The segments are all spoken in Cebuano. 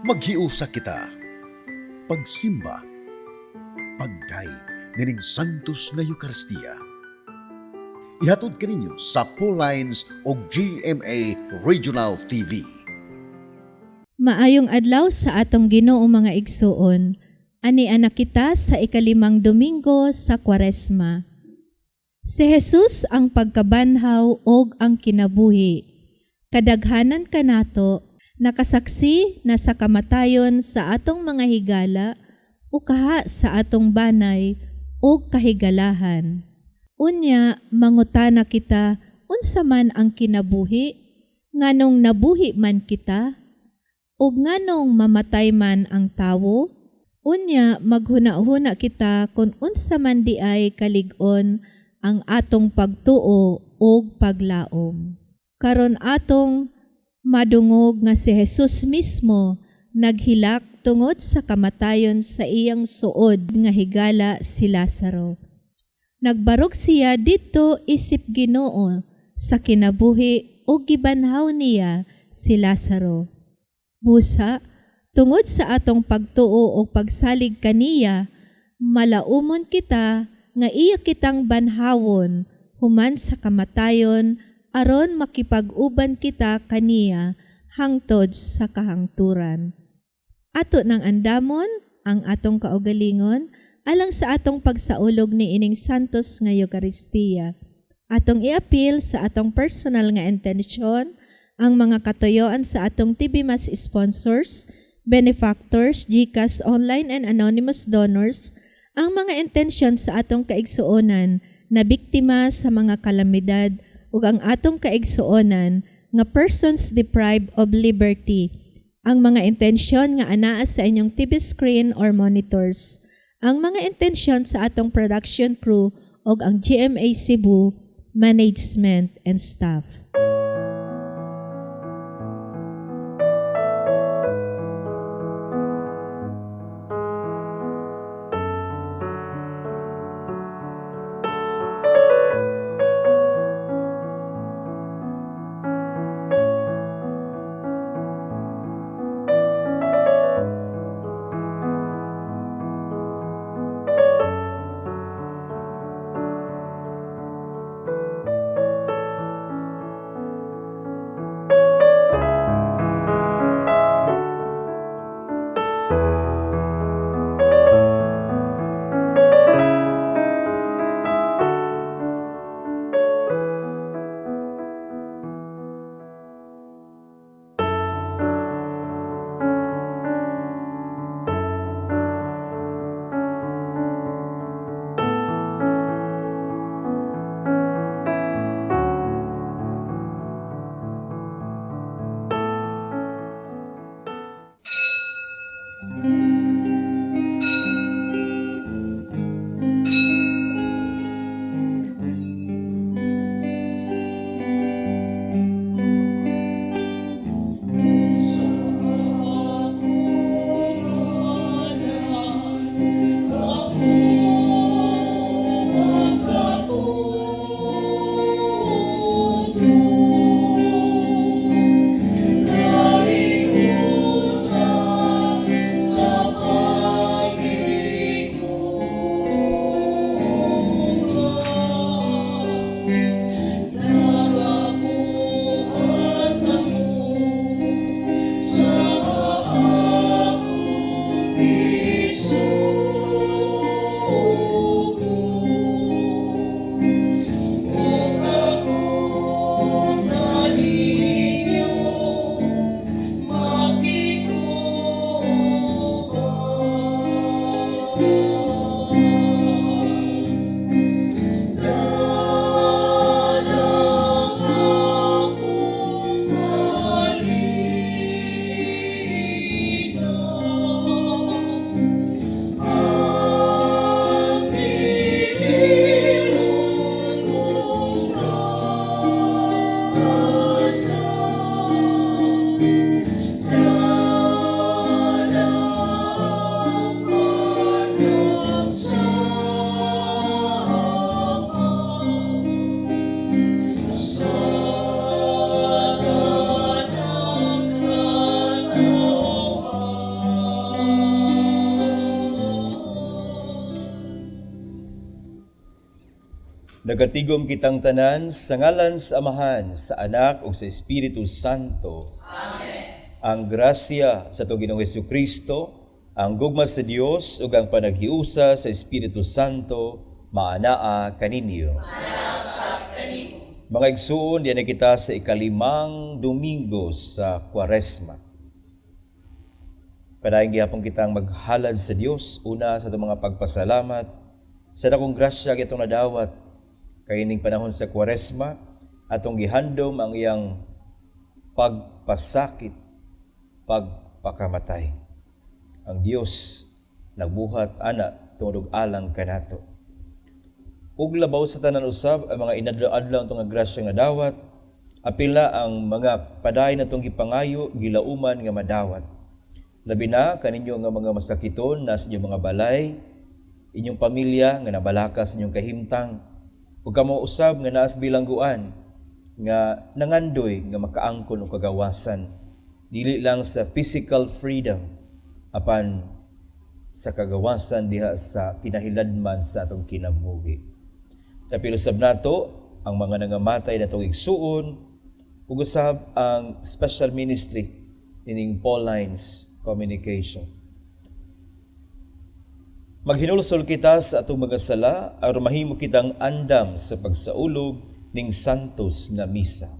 Maghiusa kita. Pagsimba. Pagdayeg nining Santos nga Eukaristiya. Ihatod kaninyo sa Lines og GMA Regional TV. Maayong adlaw sa atong Ginoo, mga igsuon. Ani ana kita sa ikalimang Domingo sa Kwaresma. Si Jesus ang pagkabanhaw og ang kinabuhi. Kadaghanan kanato nakasaksi na sa kamatayon sa atong mga higala o kaha sa atong banay og kahigalahan. Unya mangutana kita, unsa man ang kinabuhi, nganong nabuhi man kita, ug nganong mamatay man ang tawo? Unya maghuna-huna kita kung unsa man diay kalig-on ang atong pagtuo ug paglaom. Karon atong madungog nga si Jesus mismo naghilak tungod sa kamatayon sa iyang suod nga higala si Lazaro. Nagbarog siya didto isip Ginoo sa kinabuhi ug gibanhaw niya si Lazaro. Busa, tungod sa atong pagtuo o pagsalig kaniya, malaumon kita nga iya kitang banhawon human sa kamatayon aron makipag-uban kita kaniya hangtod sa kahangturan. Ato nang andamon ang atong kaugalingon alang sa atong pagsaulog ni ining Santos nga Eukaristiya. Atong iapil sa atong personal nga intensyon ang mga katuyoan sa atong TV Mass sponsors, benefactors, GCash online and anonymous donors, ang mga intensyon sa atong kaigsuonan na biktima sa mga kalamidad ug ang atong kaigsuonan nga persons deprived of liberty. Ang mga intensyon nga anaa sa inyong TV screen or monitors. Ang mga intensyon sa atong production crew ug ang GMA Cebu management and staff. Nagatigom kitang tanan sa ngalan sa Amahan, sa Anak ug sa Espiritu Santo. Amen. Ang grasya sa atong Ginoong Hesukristo, ang gugma sa Dios ug ang panaghiusa sa Espiritu Santo maanaa kaninyo. Mga igsuon, diyan kita sa ikalimang Domingo sa Kwaresma. Padayon gihapon kitang maghalad sa Dios, una sa atong mga pagpasalamat sa dakong grasya kitong nadawat kay ining panahon sa Kwaresma, atong gihandom ang iyang pagpasakit, pagpakamatay. Ang Dios nagbuhat ana tungod alang kanato. Ug labaw sa tanan usab ang mga inadlaw-adlaw atong nga grasya nga dawat, apila ang mga padayon natong gipangayo gilauman nga madawat. Labi na kaninyo nga mga masakiton na sa inyong mga balay, inyong pamilya nga nabalaka sa inyong kahimtang, ug kamo usab nga naas bilangguan nga nangandoy nga makaangkon og kagawasan, dili lang sa physical freedom apan sa kagawasan diha sa kinahiladman sa atong kinabuhi. Tapil usab nato ang mga nangamatay natong igsuon ug usab ang special ministry ining Paulines Communication. Maghinulsol kita sa atong mga sala aron mahimo kitang andam sa pagsaulog ning santos nga misa.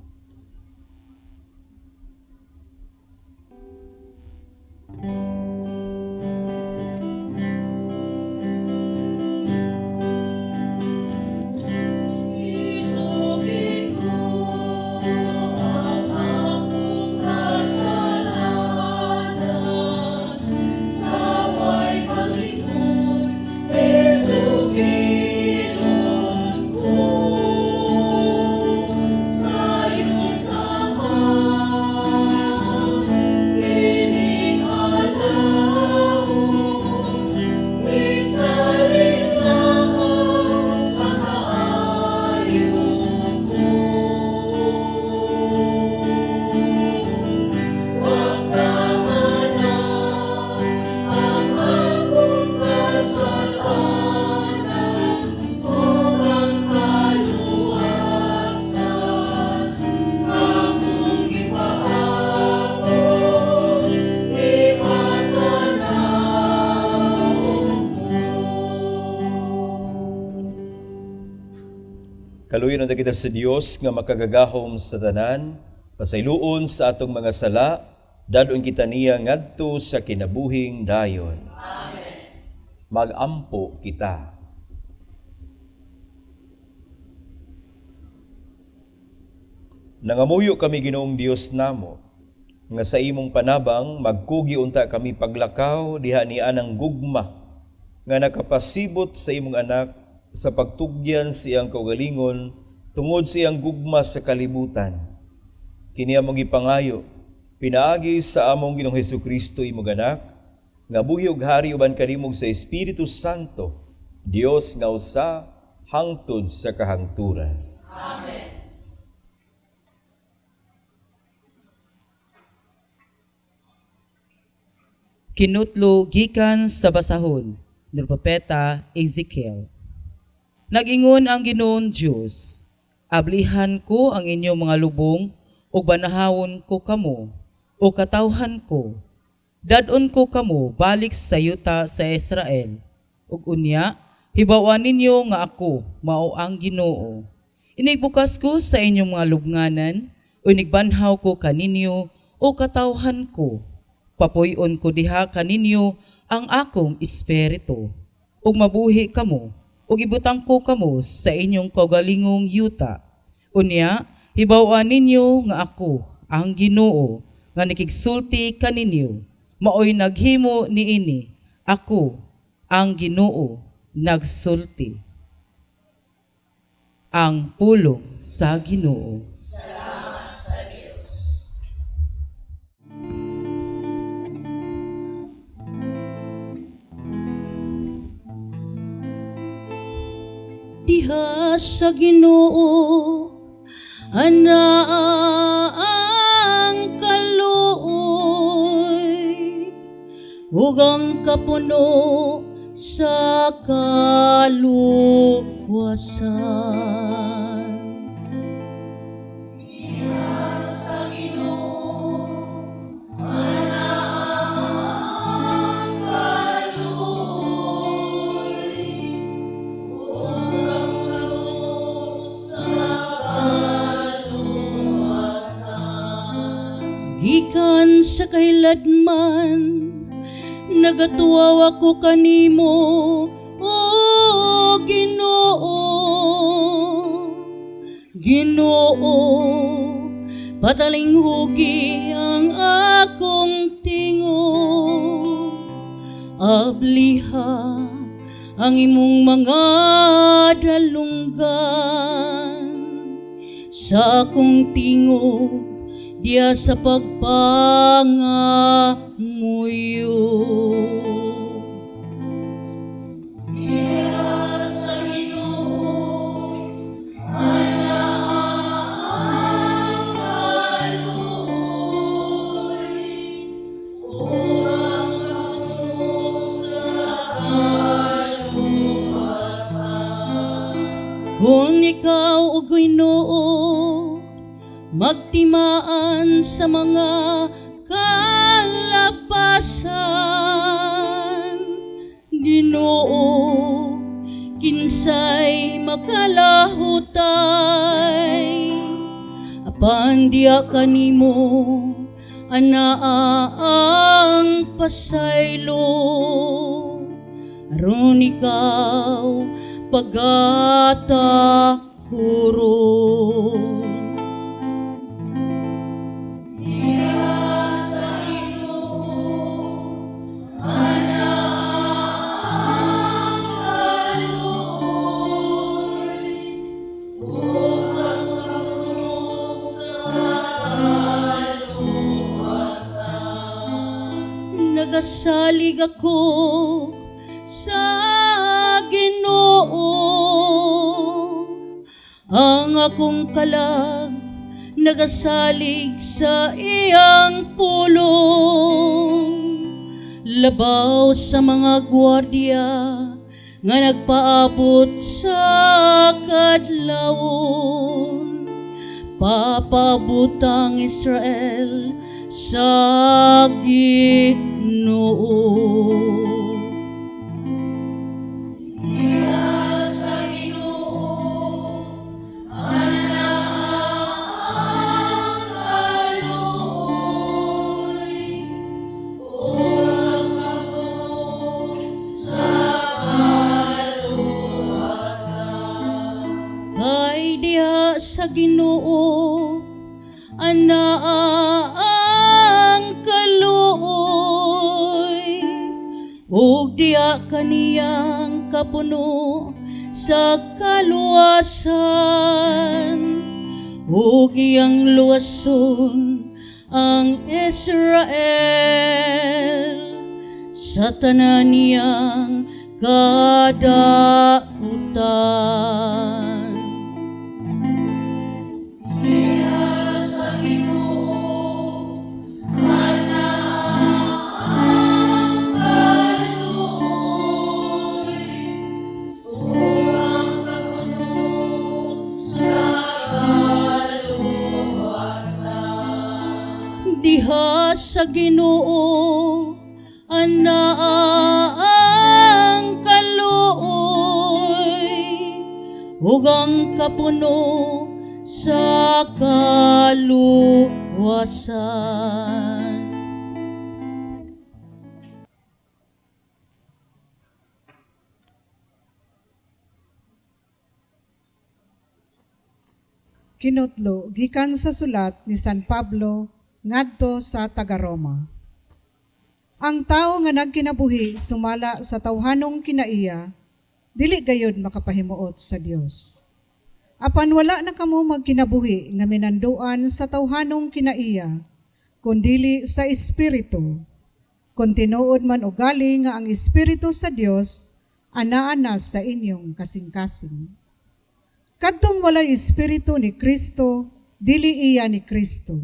Kaluoyan unta kita sa Dios nga makagagahom sa tanan, pasayloon sa atong mga sala, dadon kita niya ngadto sa kinabuhing dayon. Amen. Magampo kita. Nangamuyo kami, Ginoong Dios namo, nga sa imong panabang magkugi unta kami paglakaw diha ni anang gugma nga nakapasibot sa imong anak sa pagtugyan siyang kaugalingon tungod siyang gugma sa kalibutan. Kini among gipangayo pinaagi sa among Ginoong Hesukristo imong anak, nga buhi ug hari uban kanimo sa Espiritu Santo, Dios nga usa hangtod sa kahangturan. Amen. Kinutlo gikan sa basahon ni Propeta Ezekiel. Nag-ingon ang Ginoong Dios, ablihan ko ang inyong mga lubong ug banahawon ko kamo o katawhan ko. Dadon ko kamo balik sa yuta sa Israel. Ug unya, hibaw-an ninyo nga ako mao ang Ginoo. Inigbukas ko sa inyong mga lubnganan, o inigbanhaw ko kaninyo o katawhan ko. Papuy-on ko diha kaninyo ang akong espiritu. Ug mabuhi kamo, ug ibutang ko kamo sa inyong kaugalingong yuta. Unya, hibaw-an ninyo nga ako ang Ginoo nga nikigsulti kaninyo, maoy naghimo niini. Ako ang Ginoo nagsulti. Ang pulong sa Ginoo. Salamat sa Dios. Diha sa Ginoo anaa ang kaluoy ug ang kapuno sa kaluwasan. Gikan sa kahiladman, nagatuaw ako kanimo, o Ginoo. Ginoo, patalinghugi ang akong tingog. Abliha ang imong mga dalunggan sa akong tingog diya sa pagpangamuyo. Kung ikaw, o Ginoo, magtimaan sa mga kalapasan, Ginoo, kinsay makalahutay, apan diya kanimo anaa ang pasaylo, aron ikaw pagatahuron. Nagasalig ako sa Ginoo, ang akong kalag nagasalig sa iyang pulong. Labaw sa mga gwardiya nga nagpaabot sa kadlawon, papaabot ang Israel sa Ginoo. Kay diha sa Ginoo anaa ang kaluoy, ug diha kaniyang kapuno sa kaluwasan, ug iyang luwason ang Israel sa tanan niyang kadautan. Diha sa Ginoo anaa ang kaluoy, ug ang kapuno sa kaluwasan. Kinutlo gikan sa sulat ni San Pablo ngadto sa taga-Roma. Ang tao nga nagkinabuhi sumala sa tawhanong kinaiya, dili gayud makapahimuot sa Dios. Apan wala na kamo magkinabuhi nga minanduan sa tawhanong kinaiya, kundili sa Espiritu. Kung tinuod man ugali nga ang Espiritu sa Dios, anaa na sa inyong kasing-kasing. Kadtong walay Espiritu ni Kristo, dili iya ni Kristo.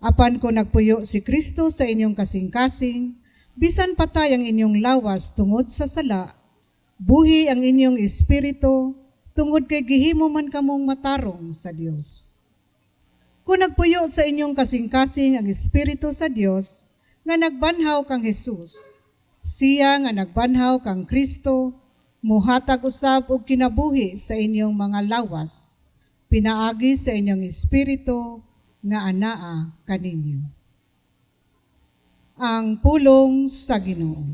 Apan kung nagpuyo si Kristo sa inyong kasing-kasing, Bisan patay ang inyong lawas tungod sa sala, buhi ang inyong espiritu tungod kay gihimo man kamong matarong sa Dios. Kung nagpuyo sa inyong kasing-kasing ang espiritu sa Dios nga nagbanhaw kang Hesus, siya nga nagbanhaw kang Kristo, muhatag usab og kinabuhi sa inyong mga lawas, pinaagi sa inyong espiritu nga anaa kaninyo. Ang pulong sa Ginoo.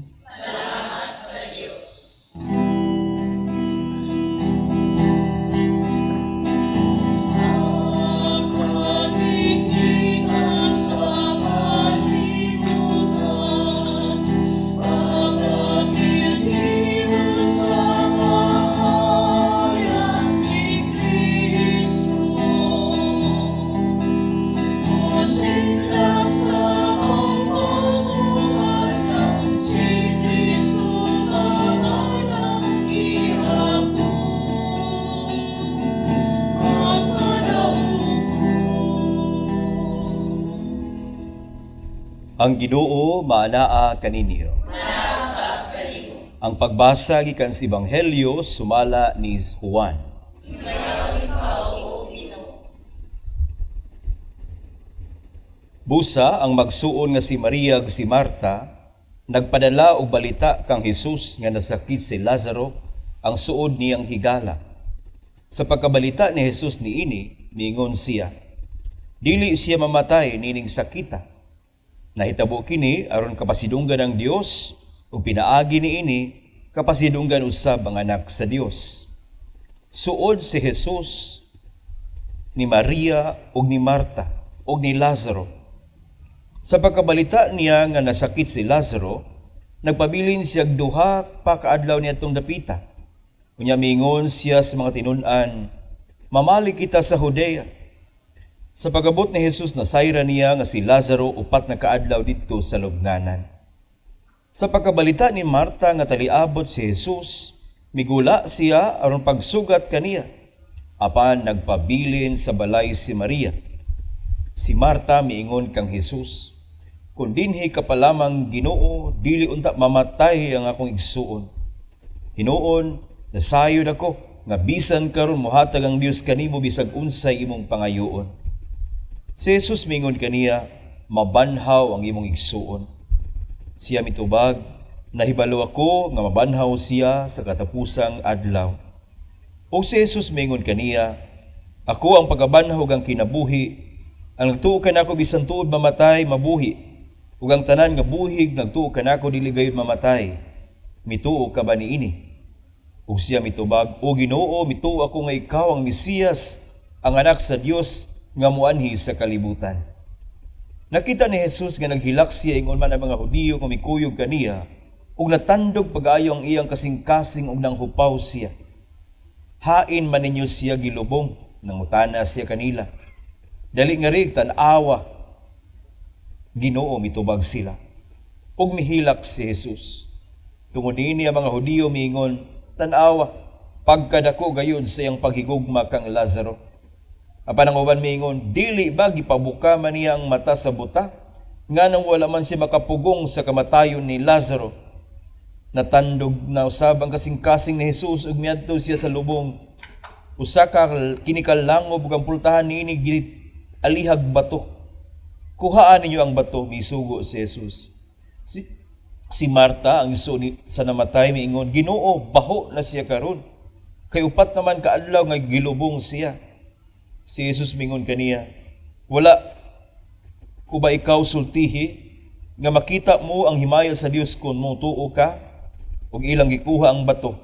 Pagkikita sa kalibutan, pagkakilihon sa kaharian ni Kristo. Kusinlak sa pagpamuhala, si Kristo mahanang ihapon. Ang Ginoo maanaa kaninyo. Ang pagbasa gikan sa Ebanghelyo sumala ni Juan. Busa ang magsuon nga si Maria ug si Marta nagpadala og balita kang Hesus nga nasakit si Lazaro, ang suod niyang higala. Sa pagkabalita ni Hesus niini, miingon siya, "Dili siya mamatay nining sakita. Nahitabo kini aron kapasidunggan ang Dios ug pinaagi niini kapasidunggan usab ang anak sa Dios." Suod si Hesus ni Maria ug ni Marta ug ni Lazaro. Sa pagkabalita niya nga nasakit si Lazaro, nagpabilin siya duha pa kaadlaw niadtong dapita. Unya miingon siya sa mga tinun-an, "Mamali kita sa Judea." Sa pag-abot ni Jesus, nasayran niya nga si Lazaro 4 na kaadlaw didto sa lubnganan. Sa pagkabalita ni Marta nga taliabot si Jesus, migula siya aron pagsugat kaniya. Apan nagpabilin sa balay si Maria. Si Marta miingon kang Jesus, "Kung dinhi ka pa lamang, Ginoo, dili unta mamatay ang akong igsuon. Hinuon, nasayod ako nga bisan karon mohatag ang Dios kanimo bisag unsay imong pangayoon." Si Jesus miingon kaniya, "Mabanhaw ang imong igsuon." Siya mitubag, "Nahibalo ako nga mabanhaw siya sa katapusang adlaw." Ug si Jesus miingon kaniya, "Ako ang pagkabanhaw ug ang kinabuhi. Ang nagtuo kanako bisan tuod mamatay, mabuhi. Ug ang tanan nga buhig nagtuo kanako dili gayud mamatay. Mituo ka ba niini?" Ug siya mitubag, "O Ginoo, mituo ako nga ikaw ang Mesiyas, ang anak sa Dios nga muanhi sa kalibutan." Nakita ni Jesus nga naghilak siya ingon man ang mga Hudiyo nga mikuyog kaniya, ug natandog pag-ayo ang iyang kasing-kasing ug nanghupaw siya. "Hain man ninyo siya gilubong?" nangutana siya kanila. "Dali nga rig, tan-awa, Ginoo," mitubag sila. Ug mihilak si Jesus. Tungod niini ang mga Hudiyo miingon, "Tan-awa, pagkadako gayud sa iyang paghigugma kang Lazaro." Apan ang uban miingon, "Dili ba gipabuka man niya ang mata sa buta? Nganong wala man siya makapugong sa kamatayon ni Lazaro?" Natandog na usab ang kasing-kasing ni Jesus ug miadto siya sa lubong. Usa ka kinikalangob ug ang pultahan niini alihag bato. "Kuhaan ninyo ang bato," misugo si Jesus. Si Marta, ang iso sa namatay, miingon, "Ginoo, baho na siya karon. Kay 4 naman kaadlaw nga gilubong siya." Si Jesus mingon kaniya, "Wala ko ba ikaw sultihi nga makita mo ang himaya sa Dios kung motuo ka?" Ug ilang gikuha ang bato.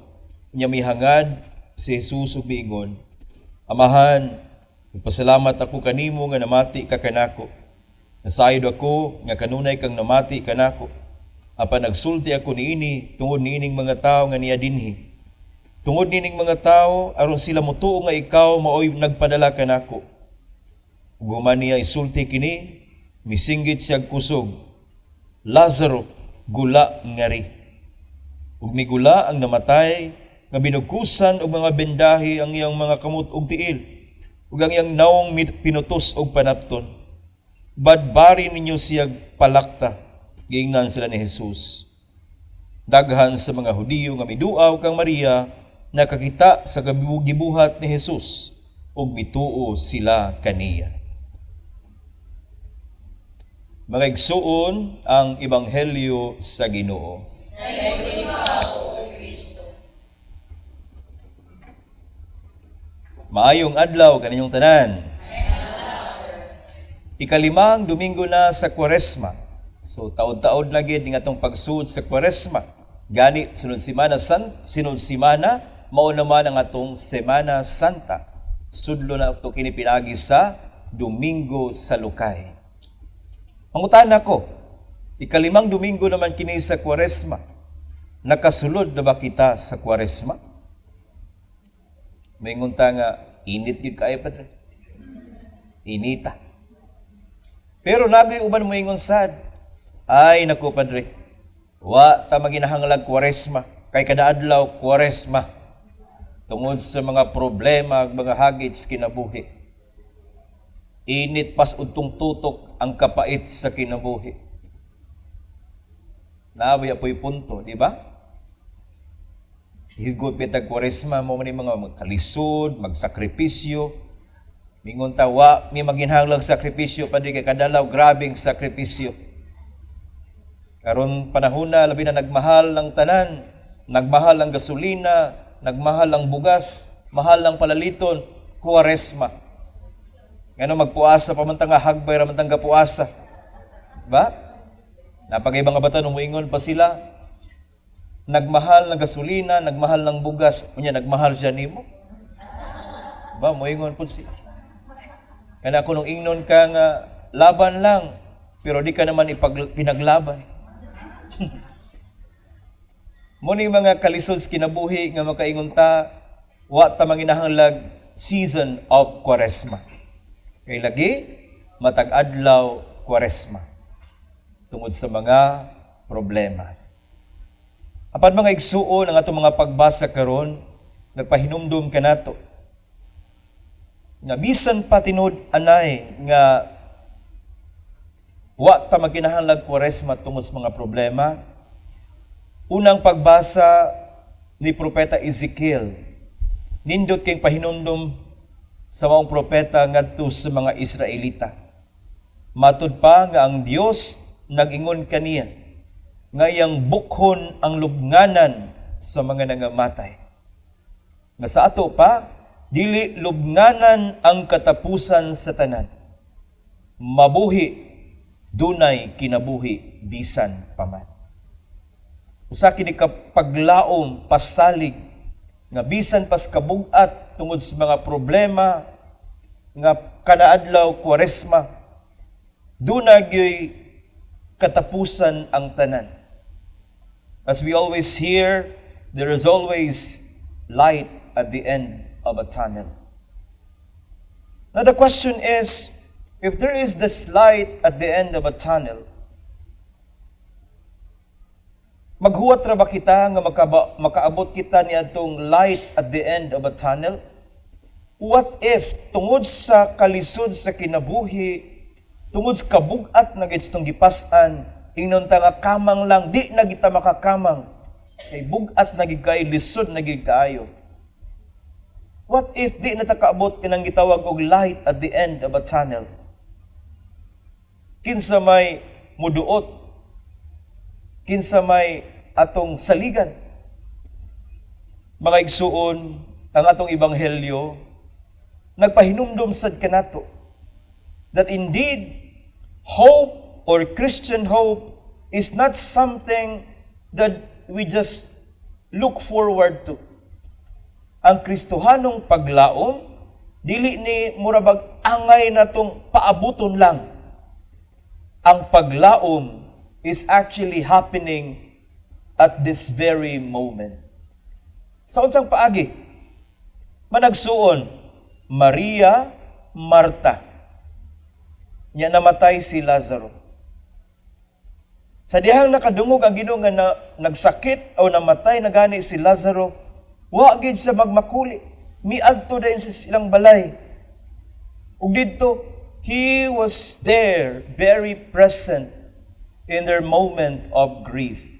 Nya mihangad si Jesus ug miingon, "Amahan, nagpasalamat ako kanimo nga namati ka kanako. Nasayod ako nga kanunay kang namati kanako. Apan nagsulti ako niini tungod niining mga tawo nga niya dinhi. Tungod niining mga tawo aron sila motuo nga ikaw maoy nagpadala kanako." Ug human niya isulti kini, misinggit siya kusog, "Lazaro, gula ngari." Ug migula ang namatay nga binugkusan og mga bendahi ang iyang mga kamot ug tiil, ug ang iyang nawong pinutos og panapton. "Badbari ninyo siya palakta. Giingnan sila ni Jesus. Daghan sa mga Hudiyo nga miduaw kang Maria nakakita sa gibuhat ni Jesus ug mituo sila kaniya. Mga igsuon, ang ebanghelyo sa Ginoo. Maayong adlaw kaninyong tanan. Ikalimang Domingo na sa Kwaresma. So taod-taod na gid ning atong pagsud sa Kwaresma. Gani sunod simana san sunod simana mao naman ang atong Semana Santa. Sudlo na ato kini pinaagi sa Domingo sa Lukay. Mangutana ko, ikalimang Domingo naman kini sa Kwaresma. Nakasulod na ba kita sa Kwaresma? Moingon ta nga init gyud kaayo, padre. Inita. Pero naa goy uban moingon sad. "Ay naku, padre. Wa ta maginahanglag Kwaresma kay kada adlaw Kwaresma." Tungod sa mga problema ug mga hagit sa kinabuhi. Init pas udtong tutok ang kapait sa kinabuhi. Naa bay apoy punto, di ba? Higot bitag Kwaresma mo man mga kalisod, magsakripisyo. Mingon ta, "Wa mi maginhanglag sakripisyo, padre, kay kadalaw grabeng sakripisyo." Karon panahon na labi na nagmahal ang tanan, nagmahal ang gasolina, nagmahal ang bugas, mahal ang palaliton, Kwaresma. Ngano magpuasa pa man ta nga hagbay ra man tang gapuasa? Ba? Napagay mga bata muingon pa sila, "Nagmahal ng gasolina, nagmahal ng bugas, unya nagmahal siya nimo?" Ba, moingon pud siya. Kana kuno ingnon ka nga laban lang, pero di ka naman pinaglaban. Mo ni mga kalisod sa kinabuhi nga makaingon ta, wa ta manginahanglag season of Kwaresma. Kay lagi matag adlaw Kwaresma tungod sa mga problema. Apan mga igsuon, ang atong mga pagbasa karon nagpahinumdum kanato nga bisan pa tinud anay nga wa ta magkinahanglag Kwaresma tungod sa mga problema, unang pagbasa ni Propeta Ezekiel, nindot kay pahinumdum sa maong propeta ngadto sa mga Israelita. Matud pa nga ang Dios nag-ingon kaniya nga iyang bukhon ang lubnganan sa mga nangamatay. Nga sa ato pa, dili lubnganan ang katapusan sa tanan. Mabuhi, dunay kinabuhi bisan paman. Usa kini ka paglaom, pasalig nga bisan pas kabug-at tungod sa mga problema nga kada adlaw Kwaresma, duna gyoy katapusan ang tanan. As we always hear, there is always light at the end of a tunnel. Now the question is, if there is this light at the end of a tunnel, maghuwat ra ba kita nga makaabot kita ni atong light at the end of a tunnel? What if tungod sa kalisod sa kinabuhi, tungod sa kabugat na gid itong gipas-an, ingnon ta nga kamang lang, di na kita makakamang, kay bugat na gid kaayo, lisod na gid kaayo? What if di na ta kaabot kanang gitawag og light at the end of a tunnel? Kinsa may muduot? Kinsa may atong saligan? Mga igsuon, ang atong ebanghelyo nagpahinumdum sad kanato that indeed hope or Christian hope is not something that we just look forward to. Ang Kristohanong paglaom dili ni murabag angay natong paabuton lang. Ang paglaom is actually happening at this very moment. Sa unsang paagi? Managsuon, Maria, Marta. Nya namatay si Lazaro. Sa dihang nakadungog ang Ginoo nga nagsakit o namatay na gani si Lazaro, wa gid siya magmakuli. Miadto dayon sa silang balay. Ug didto, he was there, very present. in their moment of grief.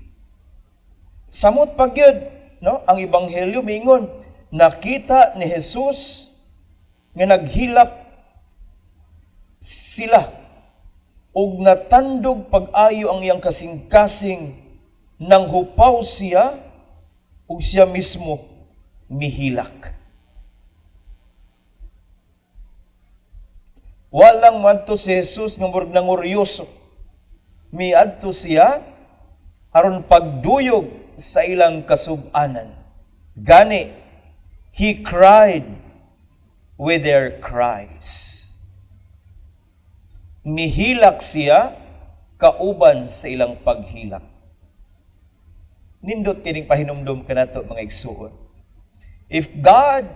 Samot pa gyud, no? Ang Ebanghelyo mingon, nakita ni Jesus nga naghilak sila ug natandog pag-ayo ang iyang kasing-kasing, nang hupaw siya ug siya mismo mihilak. Walang madto si Jesus nga murag nanguryoso. Miadto siya aron pagduyog sa ilang kasub-anan. Gani, he cried with their cries. Mihilak siya kauban sa ilang paghilak. Nindot kining pahinumdom kanato, mga igsuon. If God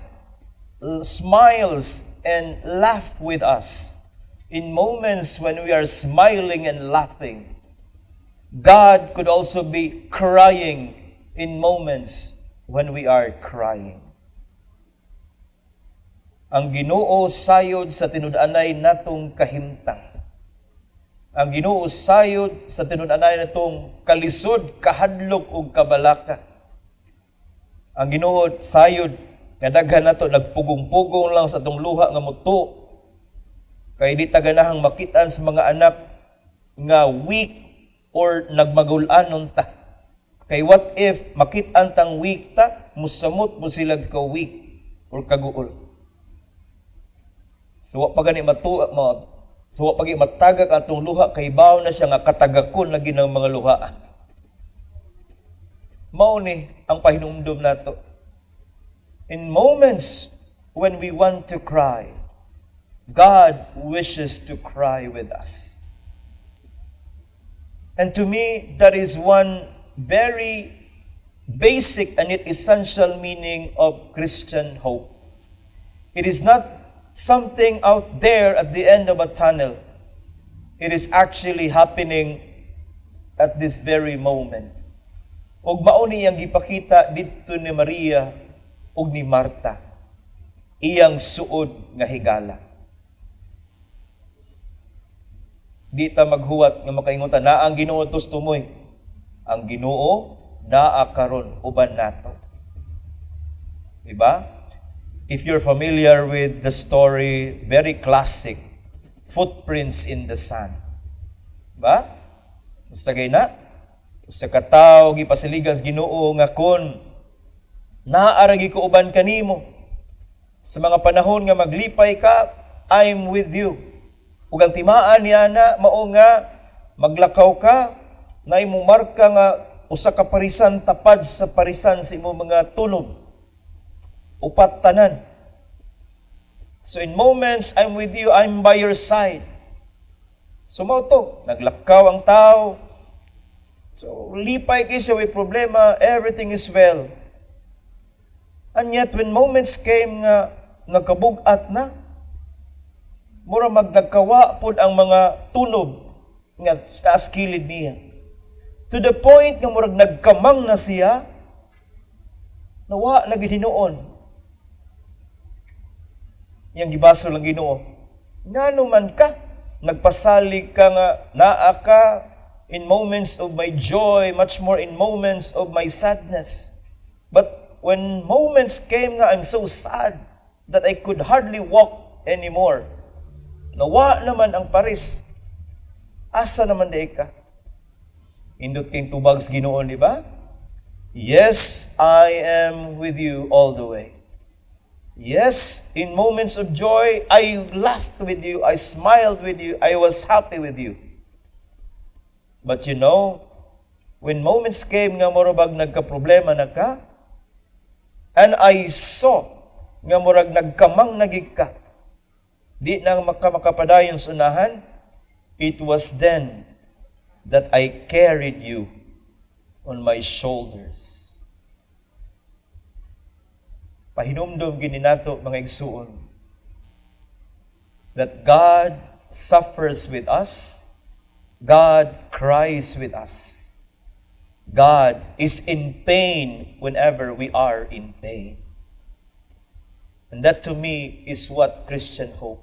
smiles and laugh with us in moments when we are smiling and laughing, God could also be crying in moments when we are crying. Ang Ginoo sayod sa tinud-anay natong kahimtang. Ang Ginoo sayod sa tinud-anay natong kalisod, kahadlok ug kabalaka. Ang Ginoo sayod nga daghan nato nagpugong-pugong lang sa atong luha nga muto kay di ta ganahang makit-an sa mga anak nga weak or nagmagul-anon ta. Kay what if makit-an tang weak ta, musamot mo sila ka weak or kaguol. So wa pa gani matu ma, so wa pa gani matagak atong luha kay baw na siya nga katagakon lagi ng mga luha. Mao ni ang pahinumdom nato. In moments when we want to cry, God wishes to cry with us. And to me, that is one very basic and yet essential meaning of Christian hope. It is not something out there at the end of a tunnel. It is actually happening at this very moment. Ug mao ni ang gipakita didto ni Maria ug ni Marta. Iyang suod nga higala. Di ta maghuwat nga makaingon ta na ang Ginoo tos tumoy. Ang Ginoo naa karon uban nato. Diba? If you're familiar with the story, very classic, Footprints in the Sand. Diba? Usa kay na, usa ka tawo gipasiligan sa Ginoo nga kon naa ra ko uban kanimo sa mga panahon nga maglipay ka, I'm with you. Ug ang timaan niya na mao nga maglakaw ka na imo marka nga usa ka parisan tapad sa parisan sa imong mga tunob. Upat tanan. So in moments I'm with you, I'm by your side. So mao to, naglakaw ang tao. So lipay kay siya, way problema, everything is well. And yet when moments came nga nagkabug-at na, mura magnagkawa pod ang mga tunob nga sa kilid niya. To the point nga murag nagkamang na siya, nawa na gid hinuon. Iyang gibasol ang Ginoo. Ngano man ka, nagpasalig ka nga naa ka in moments of my joy, much more in moments of my sadness. But when moments came nga I'm so sad that I could hardly walk anymore. Nawa naman ang paris. Asa naman di ka? Indot kay tubag sa Ginoo, di ba? Yes, I am with you all the way. Yes, in moments of joy, I laughed with you, I smiled with you, I was happy with you. But when moments came nga murag nagka-problema na ka, and I saw nga murag nagkamang na gid ka, di na makapadayon sa unahan, it was then that I carried you on my shoulders. Pahinumdom gini nato, mga igsuon, that God suffers with us, God cries with us. God is in pain whenever we are in pain. And that to me is what Christian hope.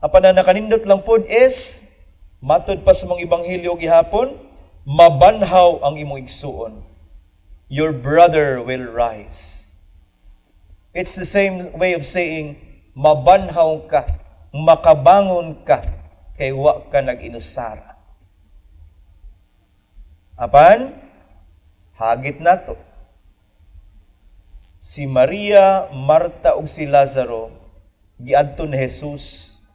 Apan na nakanindot lang pod is Matud pa sa mga ebanghelyo gihapon, mabanhaw ang imong igsuon. Your brother will rise. It's the same way of saying, mabanhaw ka, makabangon ka, kay wa ka nag-inusara. Apan, hagit nato. Si Maria, Marta ug si Lazaro giadto ni Jesus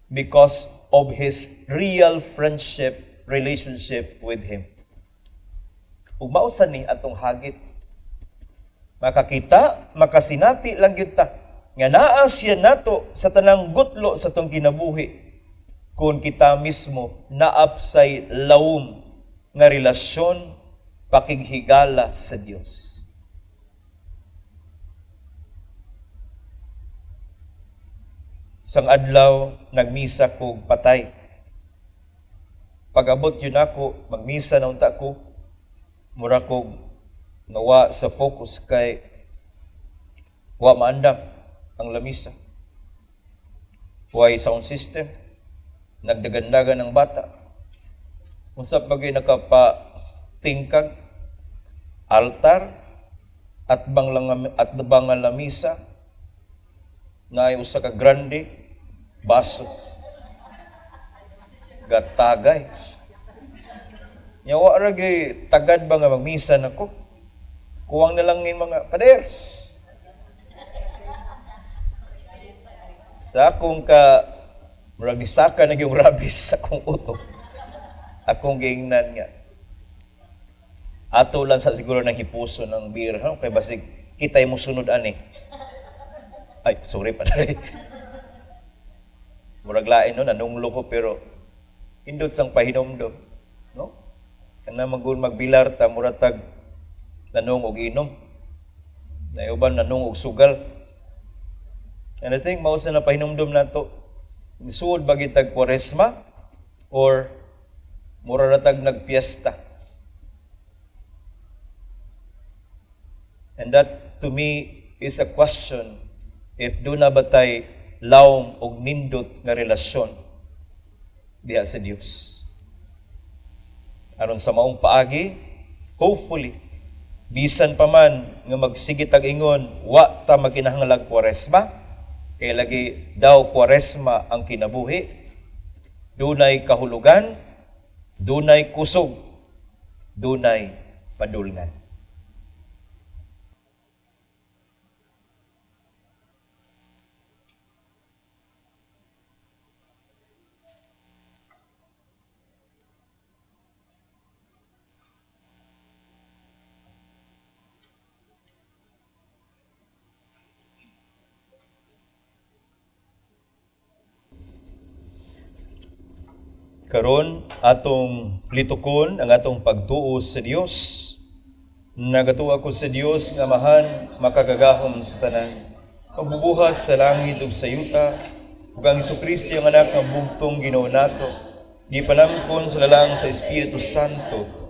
because of his real friendship relationship with him. Ug mao sa ni atong hagit. Makakita, makasinati lang gyud ta nga naa siya nato sa tanang gutlo sa atong kinabuhi kung kita mismo naapsay lawom nga relasyon pakighigala sa Dios. Sang adlaw nagmisa kog patay. Pag-abot yun ako, magmisa na unta ko, mura kog nawa sa focus kay wa maandam ang lamisa. Way sound system, nagdagandagan ng bata. Unsa pa gyud nakapatingkag, altar, at bang lang at bang nga lamisa, naay usa ka grande baso. Gatagay. Nya wa ra gyud tagad ba nga magmisa nako. Kuwang na lang ng mga pader. Sa akong ka murag nisaka na gyung rabis sa akong utok. Akong giingnan nga. Ato lang sa siguro ng hipuso ng beer, ha? Kay basig kitay mo sunod ani. Ay, sorry pa dali. Murag lain no, nanunglo ko pero indot sang pahinomdom, no? Kana magul magbilar ta murag tag nanong og inom. Naiuban nanong og sugal. And I think mao sa na pahinumdom nato. Nisuod ba gitag Kwaresma or mura ra tag nagpiesta? And that to me is a question if duna ba tay lawom og nindot nga relasyon diha sa Dios. Aron sa maong paagi, hopefully, bisan pa man nga magsige tag ingon, wa ta magkinahanglag Kwaresma, kay lagi daw Kwaresma ang kinabuhi, dunay kahulugan, dunay kusog, dunay padulngan. Karon atong litukon ang atong pagtuo sa Dios. Nagatuo ako sa Dios nga Amahan makagagahom sa tanan, pagbubuhat sa langit ug sa yuta, ug ang Hesukristo ang anak nga bugtong Ginoo nato, gipanangkon sa lalang sa Espiritu Santo.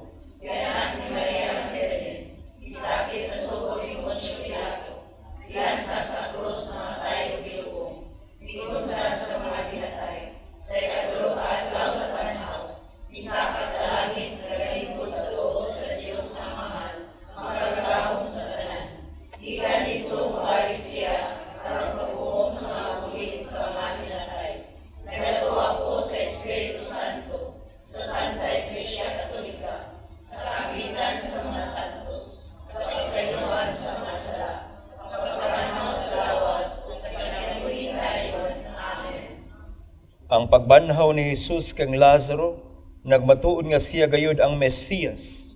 Ang pagbanhaw ni Jesus kang Lazaro, nagmatuod nga siya gayud ang Mesiyas,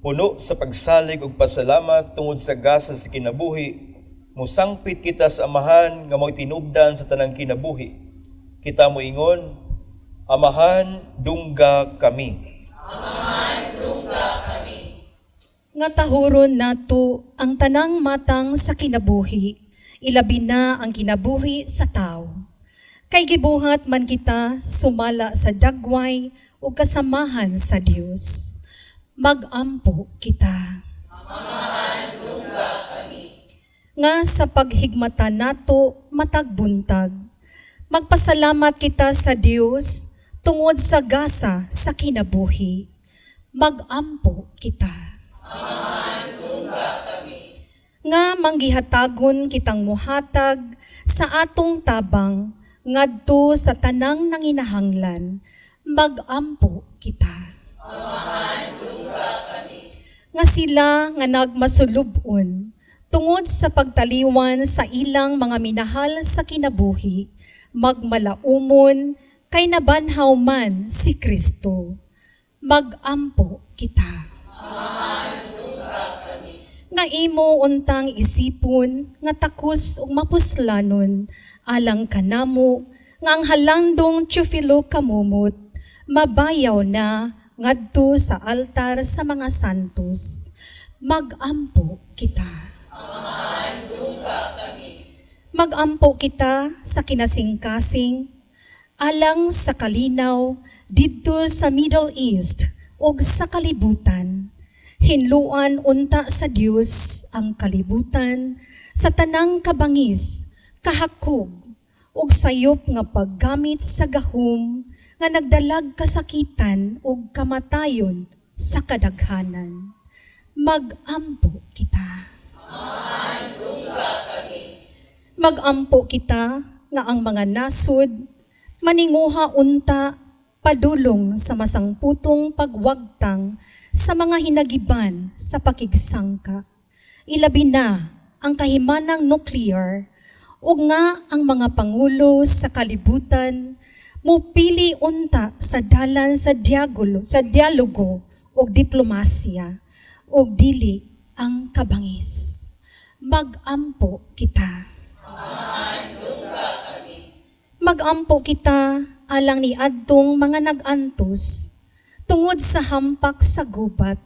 puno sa pagsalig ug pasalamat tungod sa gasa sa kinabuhi, musangpit kita sa Amahan nga mao'y tinubdan sa tanang kinabuhi. Kita moingon, Amahan, dungga kami. Amahan, dungga kami. Nga tahuron nato ang tanang matang sa kinabuhi, ilabi na ang kinabuhi sa tao. Kay gibuhat man kita sumala sa dagway o kasamahan sa Dios. Magampo kita. Amahan, dungga kami. Nga sa paghigmata nato matag buntag, magpasalamat kita sa Dios tungod sa gasa sa kinabuhi. Magampo kita. Nga manggihatagon kitang muhatag sa atong tabang ngadto sa tanang nanginahanglan, magampo kita. Nga sila nga nagmasulubon tungod sa pagtaliwan sa ilang mga minahal sa kinabuhi, magmalaumon kay nabanhaw man si Kristo. Magampo kita. Nga imo untang isipon nga takos ug mapuslanon alang kanamo nga ang halandong Teofilo Camomot mabayaw na ngadto sa altar sa mga santos. Magampo kita. Magampo kita sa kinasingkasing alang sa kalinaw didto sa Middle East ug sa kalibutan. Hinluan unta sa Dios ang kalibutan sa tanang kabangis, kahakog ug sayop nga paggamit sa gahom nga nagdalag kasakitan ug kamatayon sa kadaghanan. Magampo kita. Magampo kita nga ang mga nasod maninguha unta padulong sa masangputong pagwagtang sa mga hinagiban sa pakigsangka. Ilabi na ang kahimanang nuclear ug nga ang mga pangulo sa kalibutan mupili unta sa dalan sa dialogo, ug diplomasya ug dili ang kabangis. Magampo kita. Magampo kita alang ni adtong mga nag-antos tungod sa hampak sa gubat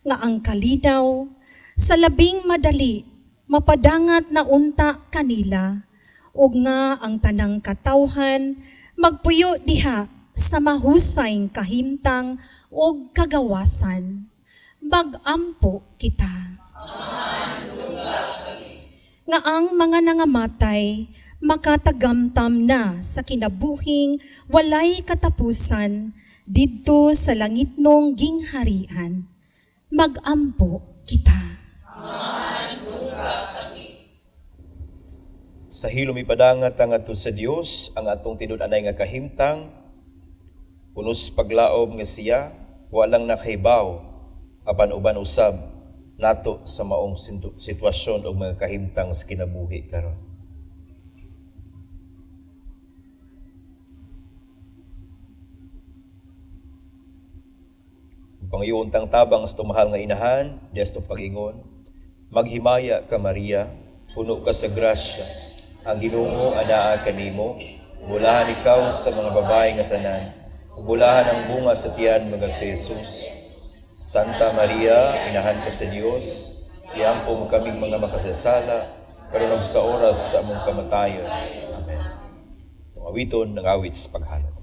nga ang kalinaw sa labing madali mapadangat na unta kanila ug nga ang tanang katawhan magpuyo diha sa mahusay kahimtang ug kagawasan. Magampo kita. Nga ang mga nangamatay makatagamtam na sa kinabuhing walay katapusan didto sa langitnong gingharian. Magampo kita. Sa hilom ipadangat ang ato sa Dios ang atong tinud-anay nga kahimtang, punos paglaom nga siya walang nakahibaw apan uban usab nato sa maong sitwasyon o mga kahimtang sa kinabuhi karon. Pangayoon tang tabang sa tumahal nga inahan, dias tong pag-ingon, maghimaya ka Maria, puno ka sa grasya, ang Ginoo anaa kanimo, bulahan ikaw sa mga babae nga tanan, bulahan ang bunga sa tiyan mga si Jesus. Santa Maria, inahan ka sa Dios, iampo mo kaming mga makasasala, karon sa oras sa among kamatayon. Amen. Itong awiton ng awit sa paghalad.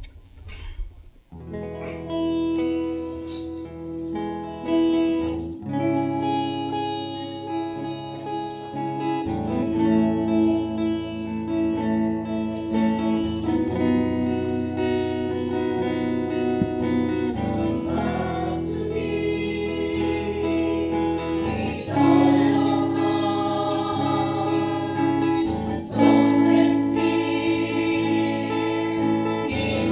Fear.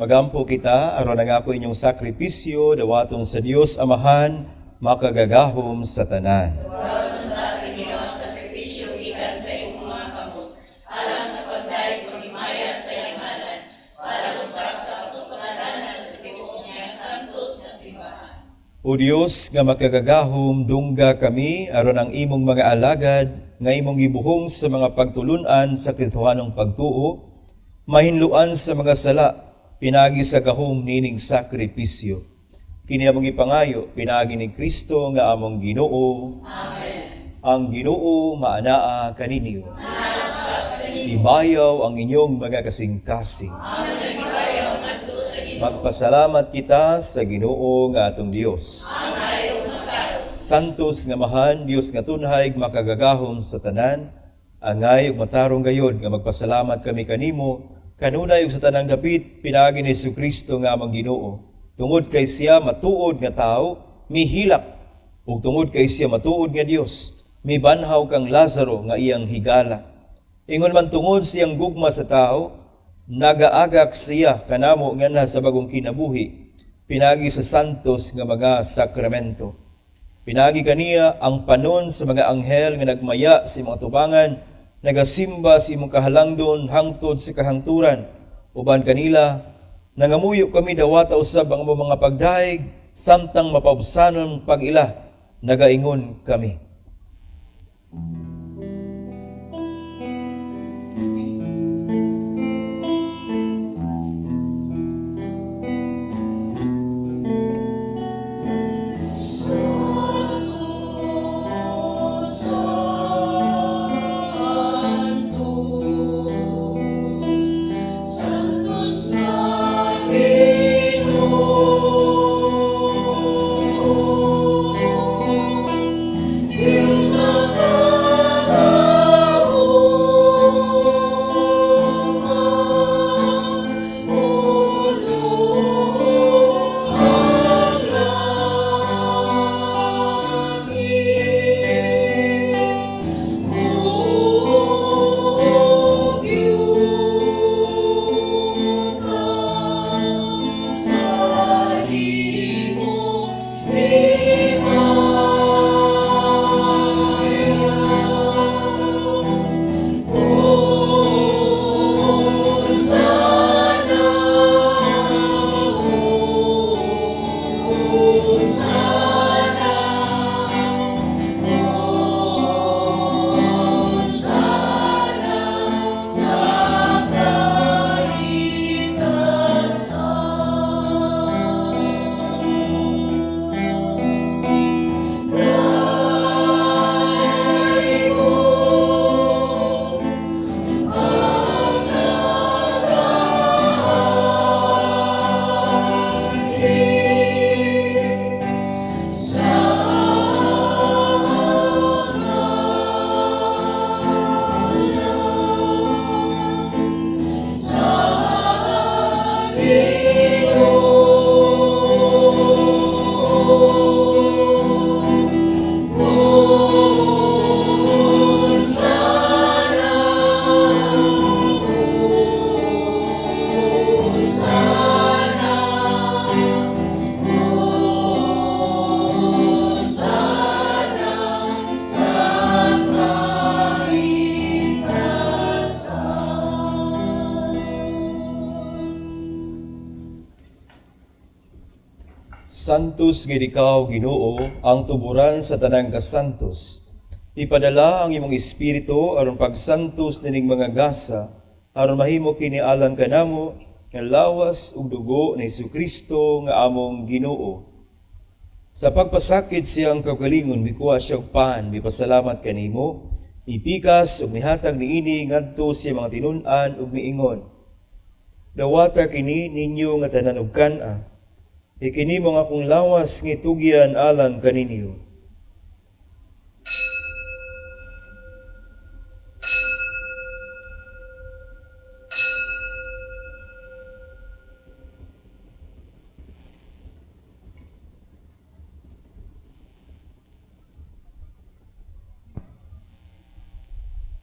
Magampo kita aron ang ako inyong sakripisyo dawaton sa Dios Amahan makagagahom sa tanan. O Dios nga makagagahom, dungga kami aron ang imong mga alagad nga imong gibuhong sa mga pagtulun-an sa Kristohanong pagtuo, mahinluan sa mga sala pinaagi sa gahom nining sakripisyo. Kini among gipangayo pinaagi ni Kristo nga among Ginoo. Amen. Ang Ginoo maanaa kaninyo. Ibayaw ang inyong mga kasing-kasing. Magpasalamat kita sa Ginoo nga atong Dios. Santos nga Amahan, Dios nga tunhay, makagagahom sa tanan, angay ug matarong gayod nga magpasalamat kami kanimo, kanunay ug sa tanang dapit pinaagi ni Hesukristo nga among Ginoo. Tungod kay siya matuod nga tawo, mihilak, ug tungod kay siya matuod nga Dios, mibanhaw kang Lazaro nga iyang higala. Ingon man tungod siyang gugma sa tao, nagaagak siya kanamo nganha sa bagong kinabuhi, pinaagi sa santos nga mga sakramento. Pinaagi kaniya ang panon sa mga anghel nga nagmaya sa imong atubangan, nagasimba sa imong kahalangdon hangtod sa kahangturan. Uban kanila, nangamuyo kami dawata usab ang among mga pagdahig, samtang mapaubsanon pag-ila, nagaingon kami. Santos nga ikaw, Ginoo, ang tuburan sa tanang kasantos. Ipadala ang imong espiritu aron pagsantos nining mga gasa, aron mahimo kini alang kanamo nga lawas ug dugo ni Hesukristo nga among Ginoo. Sa pagpasakit siyang kaugalingon, mikuha siya og pan, mipasalamat kanimo, ipikas ug mihatag niini ngadto sa mga tinun-an ug miingon. Dawata kini ninyo nga tanan og kan-a. Kini mga akong lawas nga itugyan alang kaninyo.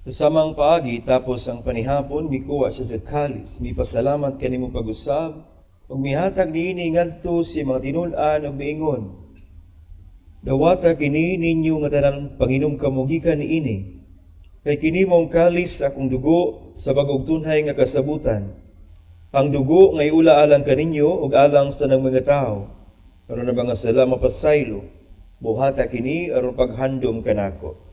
Sa samang paagi, tapos ang panihapon, mikuha siya sa kalis, mipasalamat kanimo pag-usab, Ug mihatag niini ngadto sa mga tinun-an ug miingon, "Dawata kini ninyo nga tanan, panginom kamo gikan niini. Kay kini mao ang kalis sa akong dugo sa bag-ong tunhay nga kasabutan. Ang dugo nga iula alang kaninyo ug alang sa tanang mga tawo aron ang mga sala mapasaylo. Buhata kini aron paghandom kanako."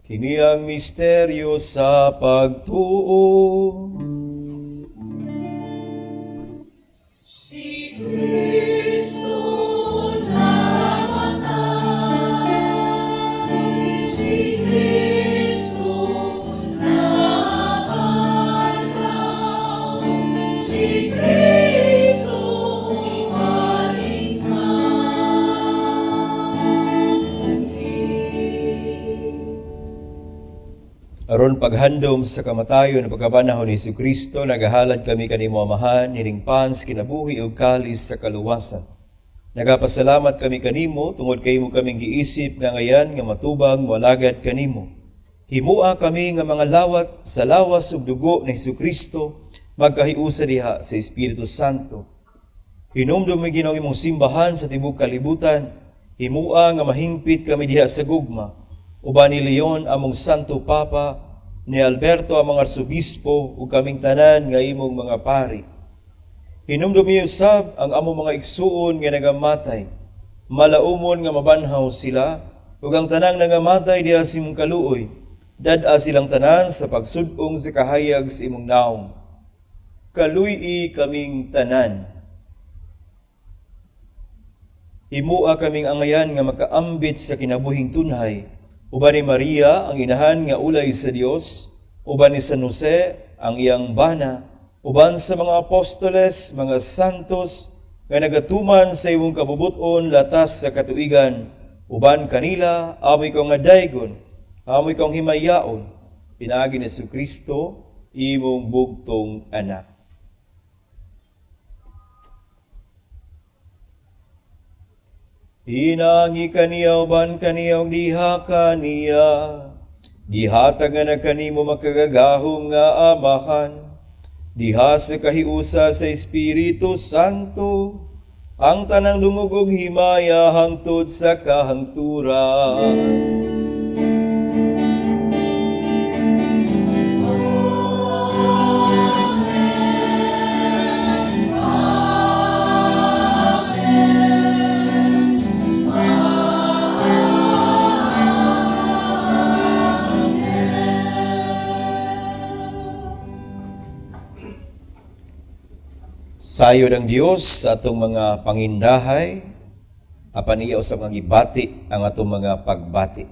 Kini ang misteryo sa pagtuo. Si Kristo namatay, si Kristo nabanhaw, si Kristo mubalingha. Aron paghandom sa kamatayon ug pagkabanhaw ni Kristo, nagahalad kami kanimo, Amahan, nining pan sa kinabuhi ug kalis sa kaluwasan. Nagapasalamat kami kanimo tungod kay imo kaming giisip nga angayan nga matubang moalagad kanimo. Himua kami nga mga lawat sa lawas ug dugo ni Kristo magkahiusa diha sa Espiritu Santo. Hinumdumi, Ginoo, ang imong simbahan sa tibuok kalibutan. Himua nga mahingpit kami diha sa gugma. Uban ni Leon among Santo Papa, ni Alberto among Arsobispo, ug kaming tanan nga imong mga pari. Hinumdumi usab ang among mga igsuon nga nagamatay. Malaumon nga mabanhaw sila, ug ang tanang nangamatay diha sa imong kaluoy. Dad-a silang tanan sa pagsud-ong sa kahayag sa imong naong. Kaluy-i kaming tanan. Himua kaming angayan nga makaambit sa kinabuhing tunhay, uban ni Maria ang inahan nga ulay sa Dios, uban ni San Jose ang iyang bana, uban sa mga apostoles, mga santos, nga nagatuman sa imong kabubuton latas sa katuigan, uban kanila, amo ikaw nga daygon, amo ikaw himayaon, pinaagi ni Kristo, imong bugtong anak. Pinaagi kaniya, uban kaniya, ug diha kaniya, gihatag na kanimo makagagahom nga Amahan, diha sa kahiusa sa Espiritu Santo, ang tanang dungog ug himaya hangtod sa kahangturan. Sayod ang Dios sa atong mga pangindahay, apan iya usab nga gibati ang atong mga pagbati.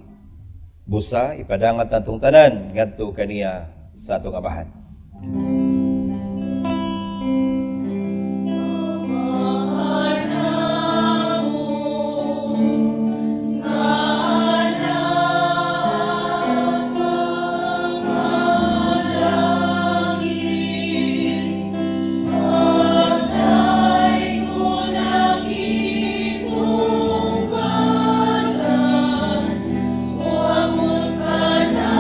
Busa ipadangat natong tanan ngadto kaniya sa atong Amahan. Moabot ka na.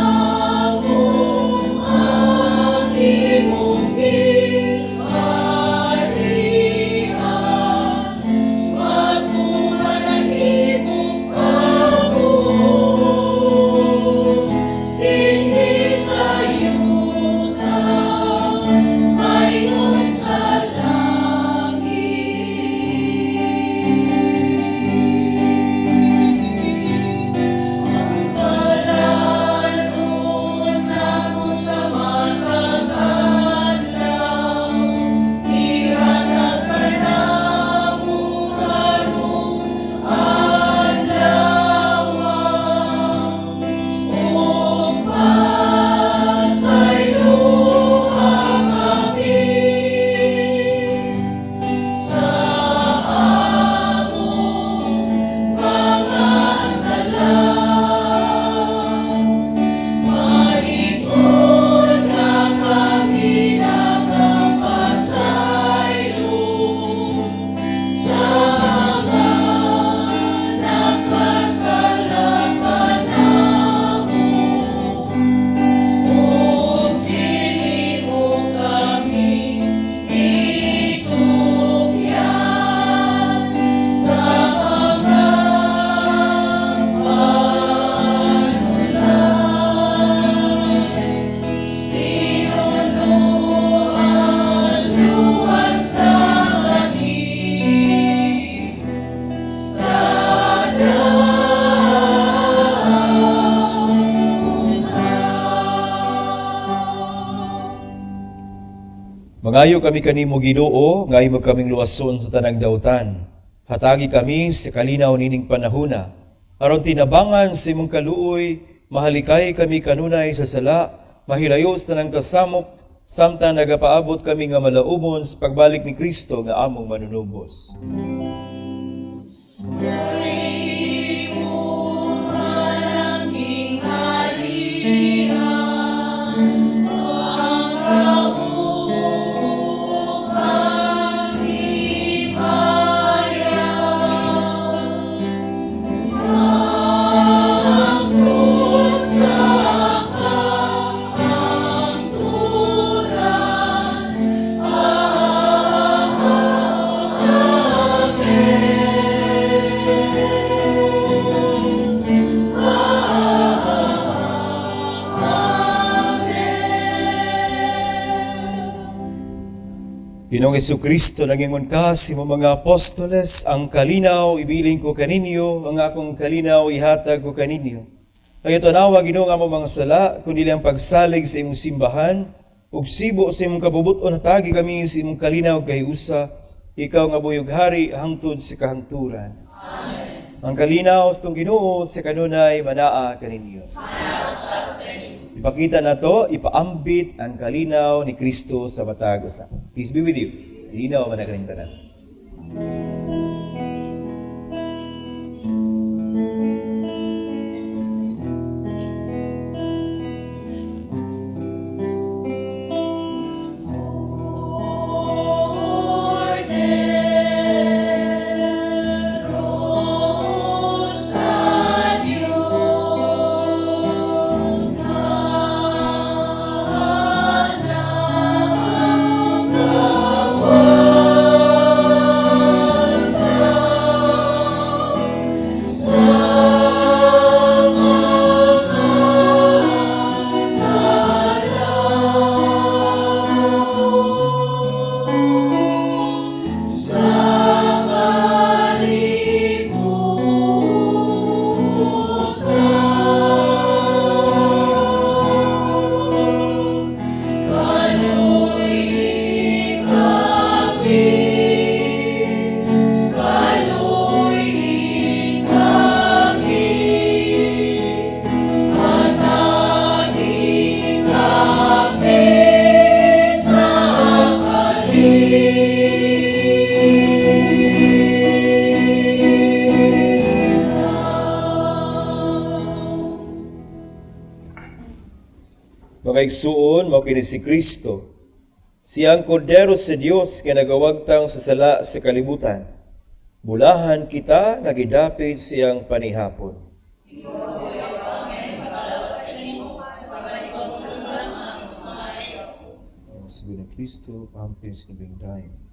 Mangayo kami kanimo, Ginoo, nga imo kaming luwason sa tanang dautan. Hatagi kami sa kalinaw nining panahuna. Aron tinabangan sa imong kaluoy, mahalikay kami kanunay sa sala, mahilayo sa tanang kasamok, samtang nagapaabot kami nga malaumon sa pagbalik ni Kristo nga among manunubos. Ginoong Kristo, nangingon ka sa imong mga apostoles, "Ang kalinaw ibilin ko kaninyo, ang akong kalinaw ihatag ko kaninyo. Ayaw tanawa, Ginoo, ang among mga sala, kundi ang pagsalig sa imong simbahan, ug sibo sa imong kabubut-on hatagi kami sa imong kalinaw kahiusa, ikaw nga buhi ug hari hangtod sa kahangturan." Amen. Ang kalinaw sa atong Ginoo sa kanunay manaa kaninyo. Ipakita nato, ipaambit ang kalinaw ni Kristo sa matag usa. Peace be with you. Kalinaw man kaning tanan. Sa Diyos Mga igsuon, mao kini si Kristo. Siya ang kordero sa Dios nga nagawagtang sa sala sa kalibutan. Bulahan kita nga gidapit siyang panihapon. Ang sabi ng Kristo, pahampin sa dayon.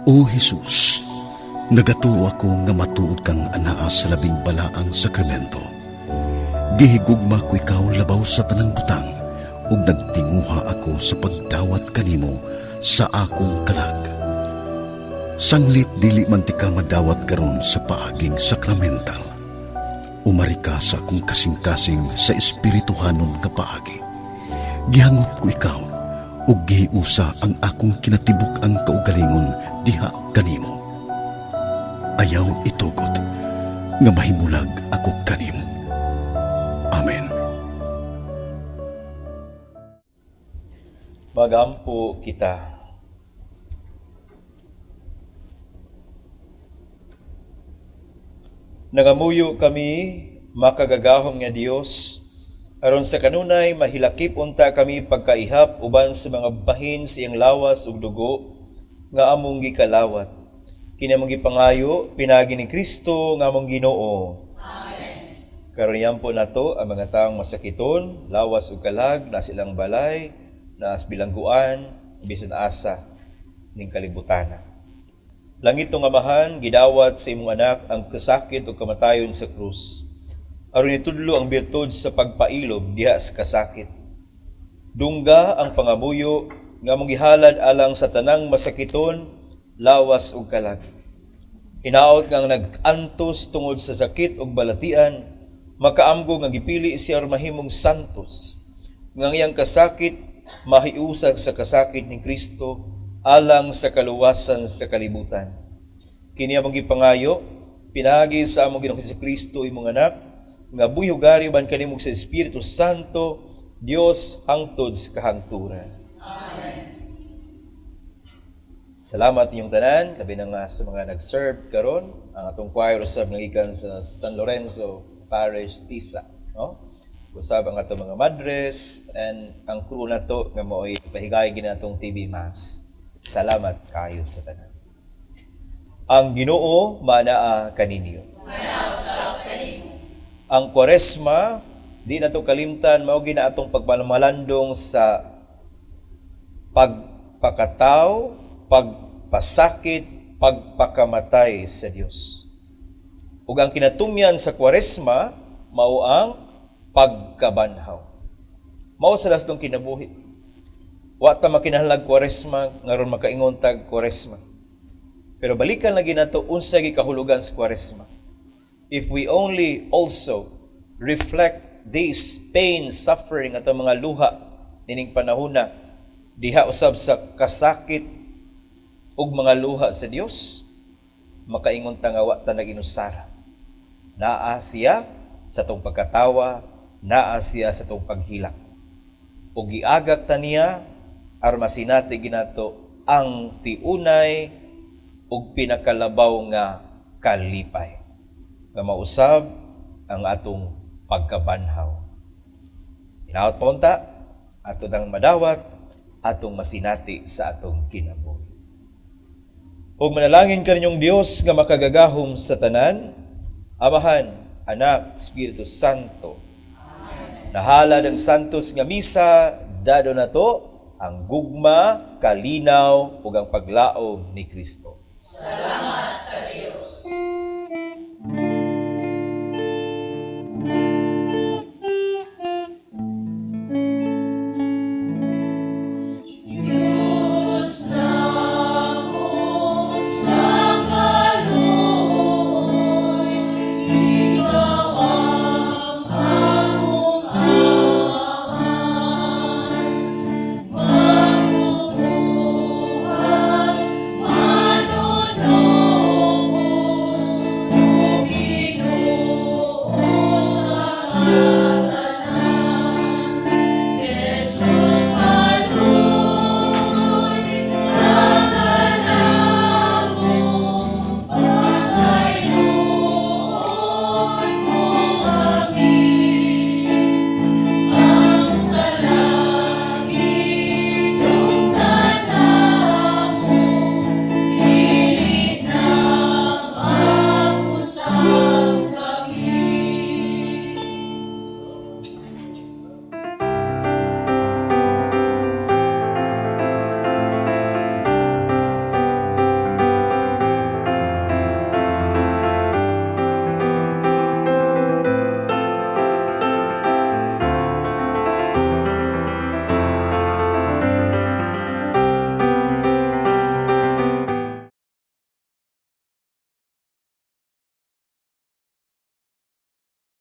O Jesus, nagatuo ako nga matuod kang anaa sa labing balaang sakramento. Gihigugma ko ikaw labaw sa tanang butang ug nagtinguha ako sa pagdawat kanimo sa akong kalag. Sanglit dili man tika madawat karon sa paaging sakramental. Umari ka sa akong kasing-kasing sa espirituhanon nga paagi. Gihangop ko ikaw ug gihiusa ang akong kinatibuk-ang kaugalingon diha kanimo. Ayaw itugot nga mahimulag ako kanimo. Amen. Magampo kita. Nangamuyo kami, makagagahom nga Dios, aron sa kanunay mahilakip unta kami pagkaihap uban sa mga bahin sa iyang lawas ug dugo nga among gikalawat. Kini among gipangayo pinaagi ni Kristo nga among Ginoo. Amen. Karon po nato ang mga taong masakiton, lawas ug kalag, na silang balay, na bilangguan, bisan asa ning kalibutana. Langitnong Amahan, gidawat sa imong anak ang kasakit ug kamatayon sa krus. Aron itudlo ang birtud sa pagpailob diha sa kasakit. Dungga ang pangamuyo nga among gihalad alang sa tanang masakiton, lawas ug kalag. Hinaot nga ang nag-antos tungod sa sakit ug balatian, makaamgo nga gipili siya aron mahimong santos, nga ang iyang kasakit mahiusag sa kasakit ni Kristo alang sa kaluwasan sa kalibutan. Kini among gipangayo pinaagi sa among Ginoong Kristo, imong Anak, nga buhi ug gari uban kanimo sa Espiritu Santo, Dios hangtod sa kahangturan. Salamat ninyong tanan, labi na nga sa mga nag-serve karon, ang atong choir usab nga gikan sa San Lorenzo Parish, Tisa, no? Usab ang atong mga madres and ang crew nato nga mao'y pahigay ginatong TV Mass. Salamat kayo sa tanan. Ang Ginoo manaa kaninyo. Ang Kwaresma, di nato kalimtan, mao gina atong pagpamalandong sa pagpakataw, pagpasakit, pagpakamatay sa Dios. Ug ang kinatumyan sa Kwaresma mao ang pagkabanhaw. Mao sa lastong kinabuhi. Wa ta makinahanglag Kwaresma ngaron makaingon tag Kwaresma. Pero balikan lagi nato unsa gikahulugan sa Kwaresma. If we only also reflect this pain, suffering, atong mga luha nining panahona diha usab sa kasakit ug mga luha sa Dios, makaingon ta nga wa ta nag-inusara. Naa siya sa atong pagkatawa, naa siya sa atong paghilak. Ug giagak ta niya aron masinati ginato ang tiunay ug pinakalabaw nga kalipay nga mausab ang atong pagkabanhaw. Hinaot pa unta, ato nang madawat, atong masinati sa atong kinabuhi. Ug manalangin kaninyong Dios nga makagagahom sa tanan, Amahan, Anak, Espiritu Santo. Nahalad ang Santos nga Misa, dado nato ang gugma, kalinaw ug ang paglaom ni Kristo. Salamat sa Dios.